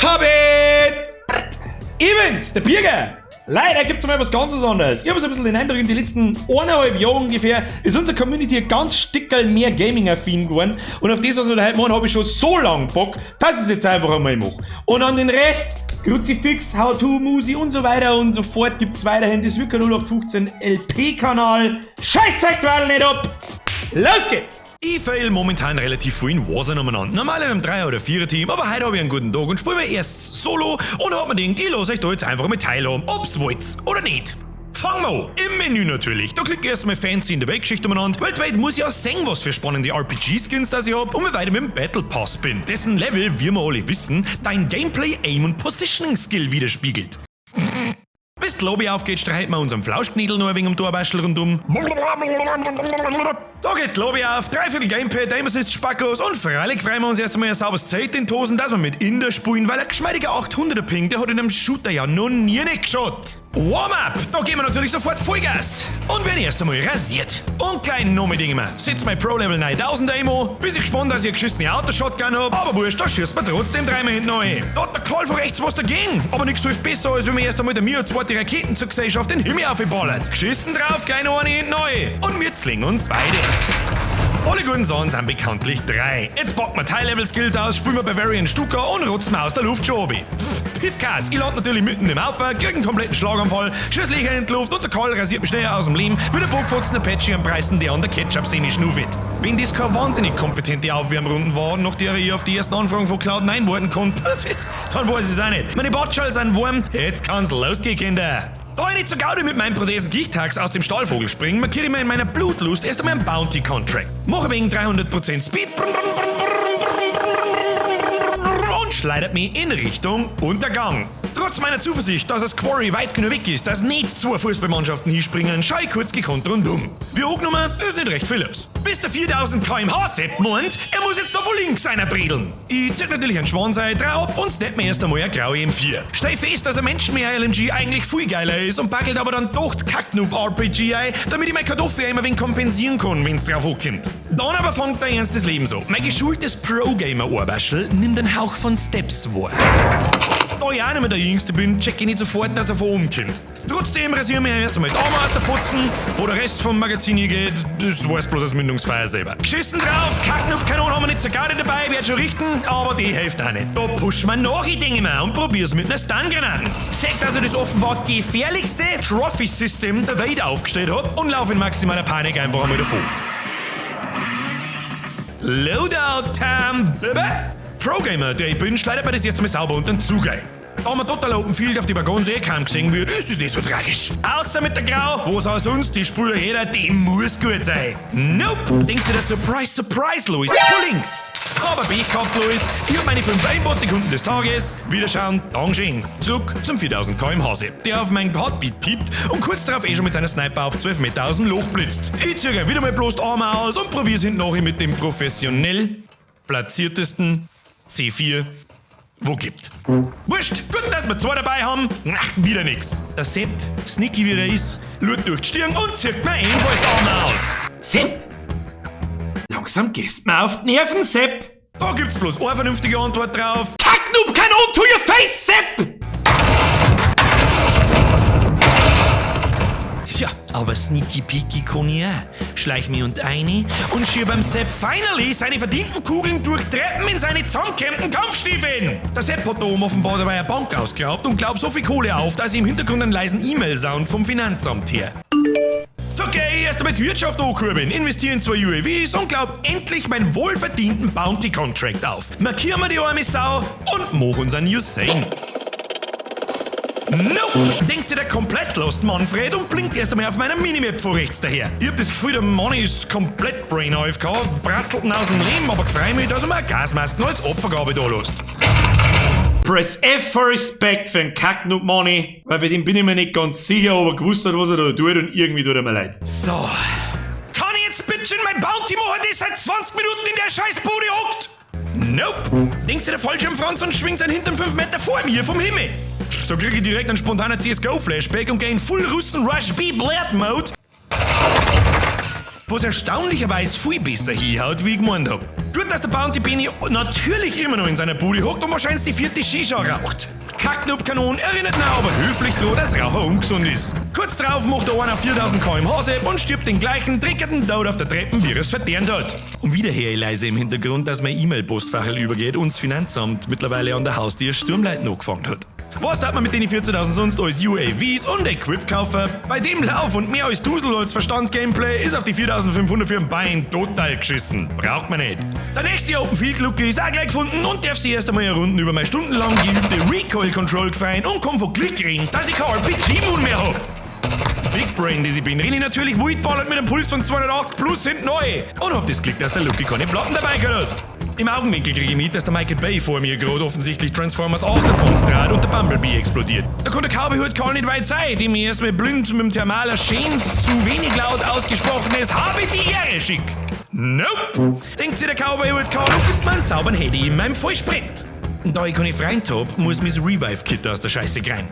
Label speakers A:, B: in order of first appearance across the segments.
A: Hobbit! Ich bin's, der Birger! Leider gibt's mal was ganz anderes. Ich habe so ein bisschen den Eindruck, in den letzten 1,5 Jahren ungefähr ist unsere Community ein ganz Stickerl mehr Gaming-affin geworden. Und auf das, was wir da heute machen, habe ich schon so lange Bock, dass ich es jetzt einfach einmal mache. Und an den Rest, Kruzifix, How-To, Musi und so weiter und so fort, gibt's weiterhin das Wicker 0815 LP-Kanal. Scheiß euch nicht ab! Los geht's!
B: Ich fail momentan relativ viel in Warzone umeinander. Normal in einem 3- oder 4er-Team, aber heute habe ich einen guten Tag und spiele mir erst solo und hab mir gedacht, ich lass euch da jetzt einfach mal teilhaben, ob's wollt oder nicht. Fangen wir an. Im Menü natürlich. Da klicke ich erst mal fancy in der Weltgeschichte umeinander. Weltweit muss ich ja sehen, was für spannende RPG-Skins das ich hab und wie weit ich mit dem Battle Pass bin. Dessen Level, wie wir alle wissen, dein Gameplay, Aim und Positioning Skill widerspiegelt. Bis die Lobby aufgeht, streiten wir unserem Flauschknädel noch ein wenig um Torwaschel rundum. Da geht die Lobby auf, dreiviertel Gamepad, Aim Assist, Spackos und freilich freuen wir uns erst einmal ein sauberes Zelt in die Hosen, dass wir mit in der spielen, weil ein geschmeidiger 800er Ping, der hat in einem Shooter ja noch nie nicht geschaut. Warm-up, da geben wir natürlich sofort Vollgas und werden erst einmal rasiert. Und klein noch mit Dingen. Setz mein Pro Level 9000 Aimo, bis ich gespannt, dass ich eine geschissene Auto-Shotgun hab, aber wurscht, da schießt man trotzdem dreimal hinten rein. Da hat der Karl von rechts was dagegen, aber nichts hilft besser, als wenn man erst einmal der mir zweite Raketenzuggesellschaft den Himmel aufgeballert. Geschissen drauf, gleich noch eine hinten rein. Und wir zwingen uns beide. Alle guten Sachen sind bekanntlich drei. Jetzt packen wir High-Level-Skills aus, spielen wir Bavarian Stuka und rotzen wir aus der Luft schon runter. Pff, Piffkas, ich land natürlich mitten im Haufen, krieg einen kompletten Schlaganfall, schieß Löcher in die Luft und der Karl rasiert mich schneller aus dem Leben, wie der Bockfotzen Apache am Preisen, der an der Ketchup-Semi schnuffet. Wenn das keine wahnsinnig kompetente Aufwärmrunden war, nach der ich auf die ersten Anfragen von Cloud9 warten konnte, dann weiß ich es auch nicht. Meine Batschal sind warm, jetzt kann's losgehen, Kinder. Da ich nicht so Gaudi mit meinem Prothesen Gichtax aus dem Stahlvogel springen, markiere ich mir in meiner Blutlust erst einmal einen Bounty Contract. Mache wegen 300% Speed und schleudert mich in Richtung Untergang. Trotz meiner Zuversicht, dass das Quarry weit genug weg ist, dass nicht zwei Fußballmannschaften hinspringen, schau ich kurz gekonnt rundum. Wie angenommen, ist nicht recht viel los. Bis der 4000 kmh Sepp meint, er muss jetzt da von links einer bredeln. Ich zieh natürlich einen Schwanzei, dreh ab und snap mir erst einmal eine graue M4. Stell fest, dass ein Menschenmeer LMG eigentlich viel geiler ist und backelt aber dann doch die Kacknoob RPG ein, damit ich mein Kartoffel immer wenig kompensieren kann, wenn's drauf ankommt. Dann aber fängt der Ernst des Lebens an. Mein geschultes Pro-Gamer-Ohrwaschel nimmt einen Hauch von Steps wahr. Da ich auch nicht mehr der Jüngste bin, check ich nicht sofort, dass er von oben kommt. Trotzdem rasieren wir erst einmal die Arme aus der Fotzen, wo der Rest vom Magazin geht, das weiß bloß das Mündungsfeuer selber. Geschissen drauf, Kacknub-Kanone haben wir nicht so gar nicht dabei, wird schon richten, aber die hilft auch nicht. Da pushen wir nach, ich denke mir, und probier's mit einer Stun-Granaten. Sagt, dass er das offenbar gefährlichste Trophy-System der Welt aufgestellt hat und laufe in maximaler Panik einfach einmal davon. Loadout Time, Baby! Pro-Gamer, der ich bin, schleudert mir das erste Mal sauber unter den Zug ein. Da man total Open Field auf die Waggons eh kaum gesehen wird, ist das nicht so tragisch. Außer mit der Grau, was auch sonst, die spürt jeder, die muss gut sein. Nope, denkt sich der Surprise, Surprise, Louis, von links. Aber Pech gehabt, Louis, ich hab meine 5 Einbausekunden des Tages. Wiederschauen, Dankeschön. Zurück zum 4000 km/h Sepp, der auf mein Heartbeat piept und kurz darauf eh schon mit seiner Sniper auf 12 Meter aus dem Loch blitzt. Ich zögere wieder mal bloß die Arme aus und probier's hinten nach mit dem professionell platziertesten C4 wo gibt. Wurscht, gut, dass wir zwei dabei haben. Ach, wieder nix. Der Sepp, sneaky wie er ist, schaut durch die Stirn und zieht mir ebenfalls die Arme aus.
A: Sepp! Langsam gehst mir auf die Nerven, Sepp!
B: Da gibt's bloß eine vernünftige Antwort drauf.
A: Kacknoob Kanon to your face, Sepp!
B: Ja, aber sneaky peaky kann ich auch. Schleich mich und eine und schieb beim Sepp finally seine verdienten Kugeln durch Treppen in seine zusammengekämmten Kampfstiefeln. Der Sepp hat da oben offenbar dabei eine Bank ausgeraubt und glaubt so viel Kohle auf, dass ich im Hintergrund einen leisen E-Mail-Sound vom Finanzamt her. Okay, erst einmal die Wirtschaft ankurbeln, investiere in zwei UAVs und glaub endlich meinen wohlverdienten Bounty-Contract auf. Markier mir die arme Sau und mach unseren Usain. Nope! Denkt sich der komplett lost Manfred und blinkt erst einmal auf meiner Minimap von rechts daher. Ich hab das Gefühl, der Mann ist komplett Brain AFK, bratzelt ihn aus dem Leben, aber freu mich, dass er mir Gasmasken als Opfergabe da lässt.
A: Press F for Respect für den Kacknoob Money, weil bei dem bin ich mir nicht ganz sicher, ob er gewusst hat, was er da tut und irgendwie tut er mir leid.
B: So. Kann ich jetzt bitte mein Bounty machen, der seit 20 Minuten in der Scheißbude hockt? Nope! Denkt sich der Fallschirm Franz und schwingt sein Hintern 5 Meter vor mir vom Himmel. Pff, da krieg ich direkt einen spontanen CSGO-Flashback und geh in Full Russen Rush B Blad Mode. Was erstaunlicherweise viel besser hinhaut, wie ich gemeint hab. Gut, dass der Bounty Benny natürlich immer noch in seiner Bude hockt und wahrscheinlich die vierte Shisha raucht. Kacknub-Kanon erinnert ihn aber höflich dran, dass Raucher ungesund ist. Kurz drauf macht er einen auf 4000 km/h Sepp und stirbt den gleichen dreckigen Tod auf der Treppe, wie er es verdient hat. Und wieder höre ich leise im Hintergrund, dass mein E-Mail-Postfachel übergeht und das Finanzamt mittlerweile an der Haustür Sturmleiten angefangen hat. Was darf man mit den 14.000 sonst als UAVs und Equip kaufen? Bei dem Lauf und mehr als Dusel als Verstand-Gameplay ist auf die 4.500 für ein Bein total geschissen. Braucht man nicht. Der nächste Open Field Luke ist auch gleich gefunden und darf sich erst einmal eine Runden über meine stundenlang geübte Recoil Control gefreien und kann von Glück reden, dass ich kein RPG-Mun mehr hab. Big Brain, die ich bin, renne ich natürlich wildballert mit einem Puls von 280 plus hinten neu und hab das Glück, dass der Lucky keine Platten dabei gehabt hat. Im Augenwinkel kriege ich mit, dass der Michael Bay vor mir gerade offensichtlich Transformers 28 dreht und der Bumblebee explodiert. Da kann der Cowboy gar nicht weit sein, dem ich erstmal blind mit dem Thermaler schöns zu wenig laut ausgesprochenes Habe die Ehre schick. Nope! Denkt sich der Cowboy Hut Karl und gibt mir einen sauberen Heady in meinem Vollsprint. Und da ich keine Freund hab, muss mein Revive-Kit aus der Scheiße rein.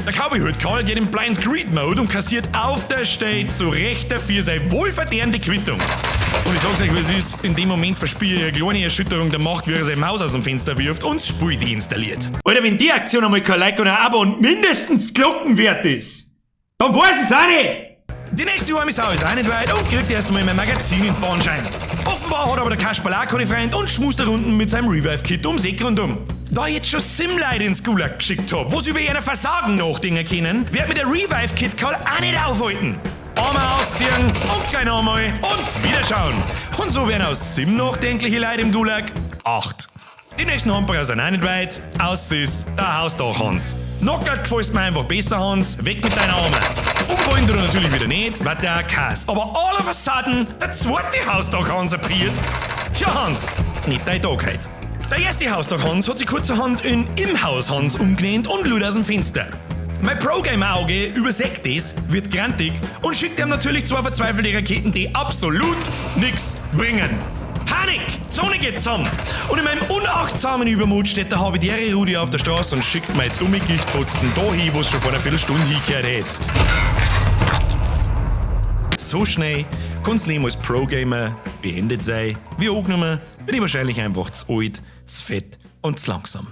B: Der Cowboy Hut Karl geht in Blind Greed Mode und kassiert auf der Stelle zu Recht dafür seine wohlverdiente Quittung. Und ich sag's euch, wie es ist, in dem Moment verspüre ich eine kleine Erschütterung der Macht, wie er seine Maus aus dem Fenster wirft und das Spiel deinstalliert.
A: Alter, wenn die Aktion einmal kein Like und ein Abo und mindestens Glocken wert ist, dann weiß ich's auch nicht!
B: Die nächste arme Sau ist auch nicht weit und kriegt erst einmal mein Magazin in den Bahnschein. Offenbar hat aber der Kasperl auch keine Freund und schmust da unten mit seinem Revive-Kit ums Eck rundum. Da ich jetzt schon Sim-Leute ins Gulag geschickt hab, wo sie über ihre Versagen nachdenken können, wird mir der Revive-Kit Karl auch nicht aufhalten. Einmal ausziehen und gleich nochmal und wieder schauen. Und so werden aus Sim nachdenkliche Leute im Gulag 8. Die nächsten Hamperer sind auch nicht weit. Aus ist der Hausdach Hans. Knockout gefällst mir einfach besser, Hans. Weg mit deiner Arme. Umfallen tut er natürlich wieder nicht, weil der Kass. Aber all of a sudden, der zweite Hausdach Hans appeared. Tja, Hans, nicht dein Tag heute. Der erste Hausdach Hans hat sich kurzerhand in Im Haus Hans umgenannt und lud aus dem Fenster. Mein Pro-Gamer-Auge übersägt das, wird grantig und schickt ihm natürlich zwei verzweifelte Raketen, die absolut nix bringen. Panik! Zone geht zusammen! Und in meinem unachtsamen Übermut steht der Habidere Rudi auf der Straße und schickt meine dumme Gichtfotzen da hin, wo es schon vor einer Viertelstunde hingehört hätte. So schnell kann's Leben als Pro-Gamer beendet sein. Wie angenommen, bin ich wahrscheinlich einfach zu alt, zu fett und zu langsam.